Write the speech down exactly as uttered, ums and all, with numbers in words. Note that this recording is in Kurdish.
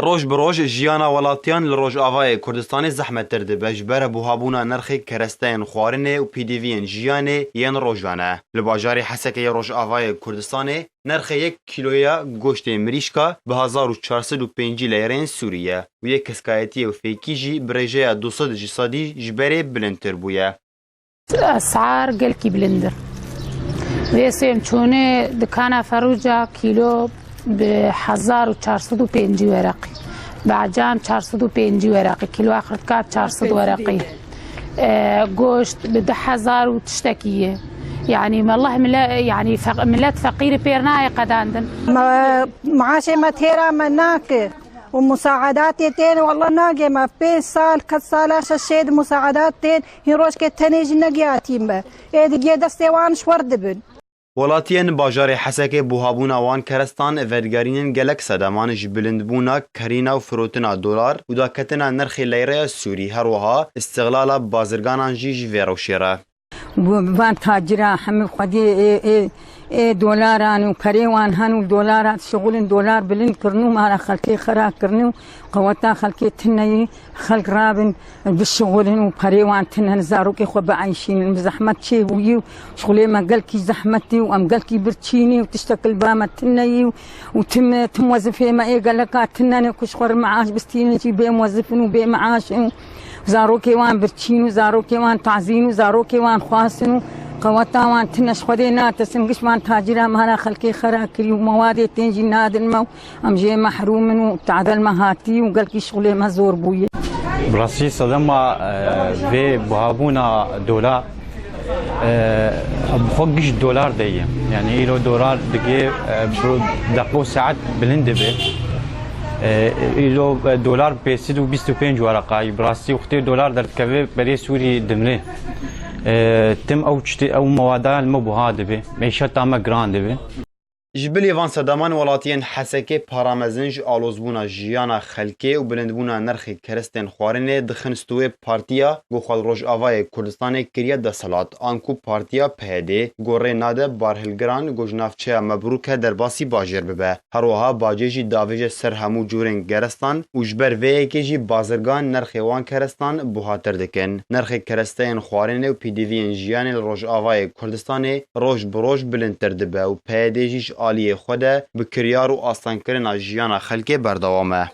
Roj bi roj jiyana welatiyan li Rojavayê Kurdistanê zehmettir dibe ji ber buhabûna nirxê keresteyên xwarinê û pêdiviyên jiyanê yên rojan e. Li bajarê Hesekê yê Rojavayê Kurdistanê nirxê yek kîloya goştê mirîşka bi hezar û çar sed û pêncî leyreyên Sûrî ye û yê keskaetiyê û fêkî jî bi rêjeya du sed ji sedî ji berê bilindtir bûye. Esar gelkî bilind in. Vê sêm çûnê dikana Ferûca kîlo bi hezar û çar sed û pêncî wereqî. Becan çar sed û pêncî wereqî. Kîloya xirtka çar sed wereqî. E, goşt bi du hezar û tiştekî ye. Yanî, me Allah mile-, yanî, feq-, milet feqîrî pêr nayê qedandin. Me, maaşê me têra me nake. û musaedatê tên, wallah nagê me. Pênc sal, qet sala şeşê di musaedat tên, hîn rojkê tenê jî negiyatî me. Ê digê destê wan ji xwe dibin. Welatiyên bajarê Hesekê buhabûna wan kerestan vedigerînin gelek sedeman ji bilindbûna kerîna û firotina dolar û daketina nirxê leyreya Sûrî, her wiha îstixlala bazirganan jî ji vê rewşê re. Van tacira hemî xwediyê ê, ê, ê dolaran û perê wan hen û dolara dişixulin, dolar bilind kirin û mala xelkê xera kirin û qeweta xelkê tune yî, xelk rabin bişixulin û perê wan tune, zarokê xwe bieyşînin. Bi zehmet çêbûyî û şixulê me gelkî zehmetî û em gelkî birçînî û tiştek li ba me tune yî û, û tim, tim wezifê me ê geleka tune ne ku ji xwe re meaş bistînin jî bê muwezifin û bê meaş in û Zarokê wan birçîn û zarokê wan tazîn û zarokê wan xwasin û qeweta wan tine ji Xwedê natirsin. Giş van tacîra mala xelkê xera kirî û mewadê tên jî nadin me û em jê mehrûm in û tadel me hatî û gelkî şixulê me zor bûye. Bi rastî sedema, e, vê buhabûna dola, e, bi xwe giş dolar de ye. Yani îro dolar digê, e, bi deqo saet bilind dibe. E, îro, e, dolar pênc sed û bîst û pênc wereqa ye. Bi rastî wextê dolar derdikeve berê Sûrî dimre. E, tim ew tiştê, ew mewada li me buha dibe. Meîşeta me giran dibe. Ji bilî van sedaman welatiyên Hesekê para mezin ji alozbûna jiyana xelkê û bilindbûna nirxê kerestên xwarinê dixin stûyê partiya ku xwe li Rojavayê Kurdistanê kiriye desthilat, anku partiya P H D ku rê nade barhilgiran ku ji navçeya Mebrûke derbasî bajêr bibe. Her wiha bacê jî davêje ser hemû cûrên gerestan û ji ber vê yekê jî bazirgan nirxê wan kerestan buhatir dikin. Nirxê keresteyên xwarinê û pêdiviyên jiyanê li Rojavayê Kurdistanê roj bi roj bilindtir dibe û P Y D jî ji aliyê xwe de bi kiryar û astankirina jiyana xelkê berdewam e.